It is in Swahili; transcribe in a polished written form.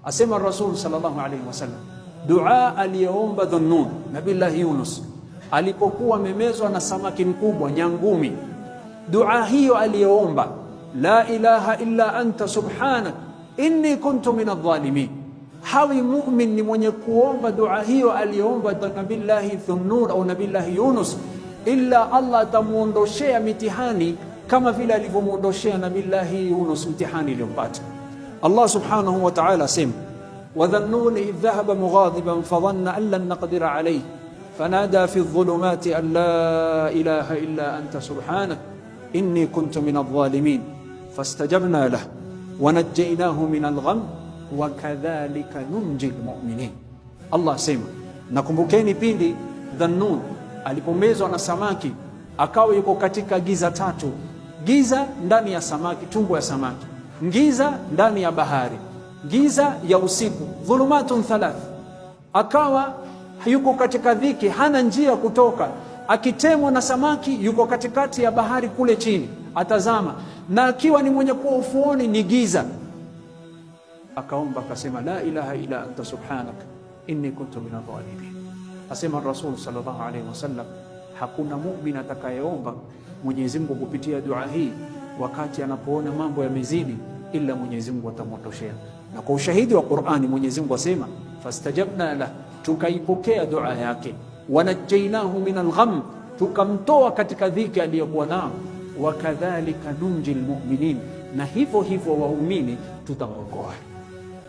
Asema Rasul sallallahu alaihi wasallam, dua aliyoomba Dhunnun Nabillahi Yunus alipokuwa amemezwa na samaki mkubwa nyangumi, dua hiyo aliyoomba, la ilaha illa anta subhanak inni kuntu min adh-dhalimin. Hawi mumin ni mwenye kuomba dua hiyo aliyoomba Nabillahi Dhunnun au Nabillahi Yunus, illa Allah atamuondoshea mitihani kama vile alivyomuondoshea Nabillahi Yunus mtihani iliyompata. Allah subhanahu wa ta'ala asema, wadhannuni idh dhahaba mughadiban fadhanna an lan naqdira alayhi fanada fi dhulumati an la ilaha illa anta subhanak inni kuntu min adh-dhalimin fastajabna lahu wanajjainahu min algham wakadhalika nunji lmuminin. Allah asema, nakumbukeni pindi Dhannun alipomezwa na samaki akawa yuko katika giza tatu: giza ndani ya samaki, tumbo ya samaki, giza ndani ya bahari, giza ya usiku, dhulumatun thalath. Akawa yuko katika dhiki, hana njia kutoka, akitemwa na samaki yuko katikati ya bahari kule chini, atazama, na akiwa ni mwenye kuwa ufuoni ni giza. Akaomba akasema, la ilaha illa anta subhanak inni kuntu min adh-dhalimin. Asema Rasul sallallahu alaihi wasallam, hakuna mumin atakayeomba Mwenyezi Mungu kupitia dua hii wakati anapoona mambo yamezidi, ila Mwenyezi Mungu atamwondoshea. Na kwa ushahidi wa Qur'ani, Mwenyezi Mungu asema fastajabna lah, tukaipokea dua yake, wanajainahu min algham, tukamtoa katika dhiki aliyokuwa nao, wakadhalika nunji lmuminin, na hivyo hivyo waumini tutawaokoa.